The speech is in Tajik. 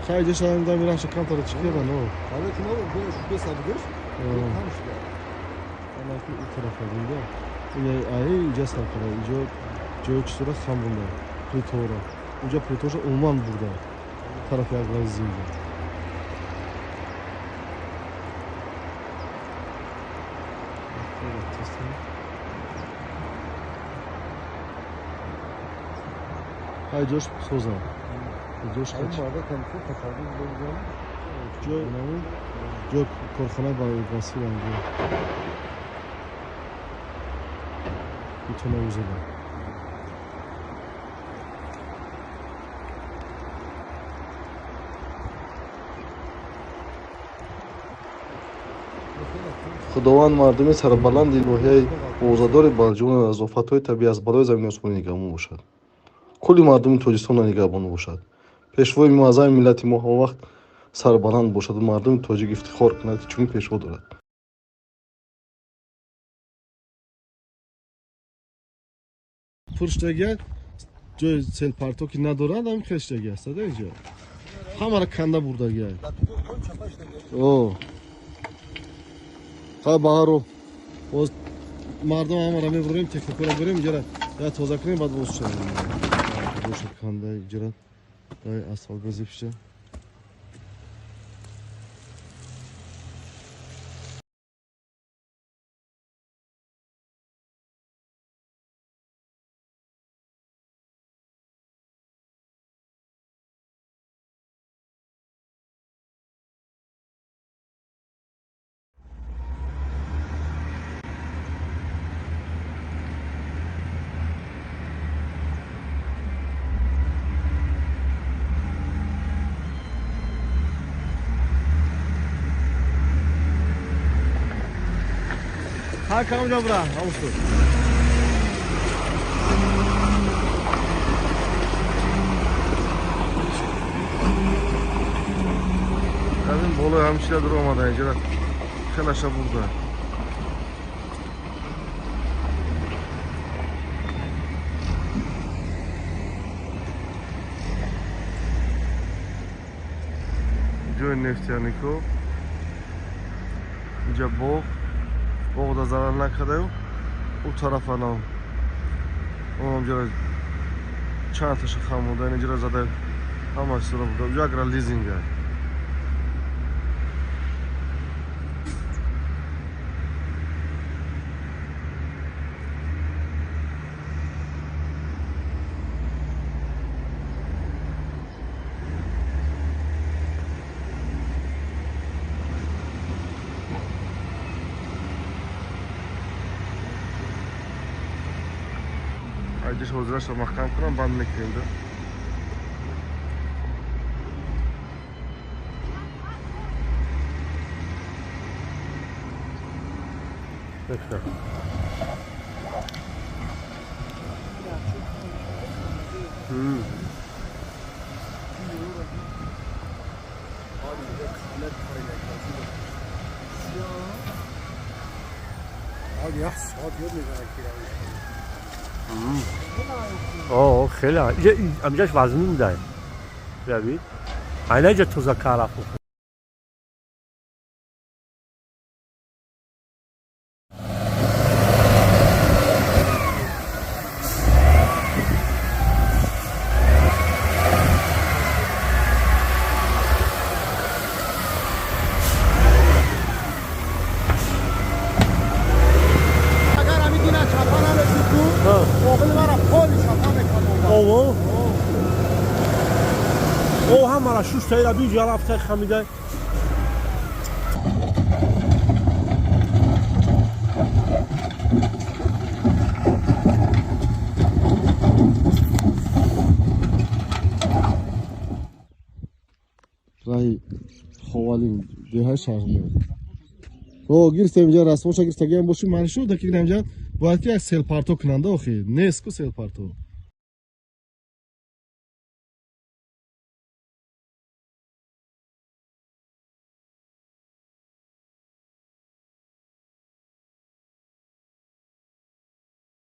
Хай ҷоша ам мираша камтара чӣ кеда но. Анаки у тарафа динда. Ина ай инҷа сар кара. Инҷо ҷои чизора хам бунда. Плитора. Инҷа плитоша умуман бурда. Тарафи агрозинда. Ҳай ҷош созам. Ҷош ҷой корхона васил анҷо. Битона узада. Худованд мардуми сарбаланди ноҳияи Овозадори Балҷувон аз офатҳои табиӣ, аз балои замини осмонӣ нигаҳбон бошад. Кулли мардуми Тоҷикистонро нигаҳбон бошад. Пешвои муаззами миллати мо ҳамавақт сарбаланд бошад ва мардуми тоҷик ифтихор кунад, ки чунин пешво дорад. Пурштагия ҷои селпарто ки надоранд, ҳамин хештагия аст, ада инҷо. Ҳамаро канда бурдагия. О. Ха баҳаро. Боз мардум ҳамаро мебурем, техникаро бурем, инҷара я тоза кунем, баъд боз шавем. Боша канда инҷара дай асфалт газифша. ҳар камҷа бура ҳамустур. Аз ин болои ҳамчида дур омада инҷара хелаша бурда. Ҷои нефтянико, инҷа боғ, боғда зарар накардаю, у тараф анам онҷара чанд таша хамуда, инҷара зада ҳама чизро бурда. Уҷа агра лизинга. Айдиш ҳозираша маҳкам кунам, банд мекунем да. آه خیلی اینجاش وزن میده ببین اینا اینجا توزا کار رفت. اگر همین دینه چپا نمیشد تو قابل مرا پالی چپا میکنم. اوه او هم مرا شوش تایرا بینجا رفته خمیده. Раҳи Ховалин деҳаи Шарғмон. О, гирифтем инҷа расмоша гирифтагиам боши маншуд, ки инҷа бояд ки як селпарто кунанда охи. Нест ку селпарто.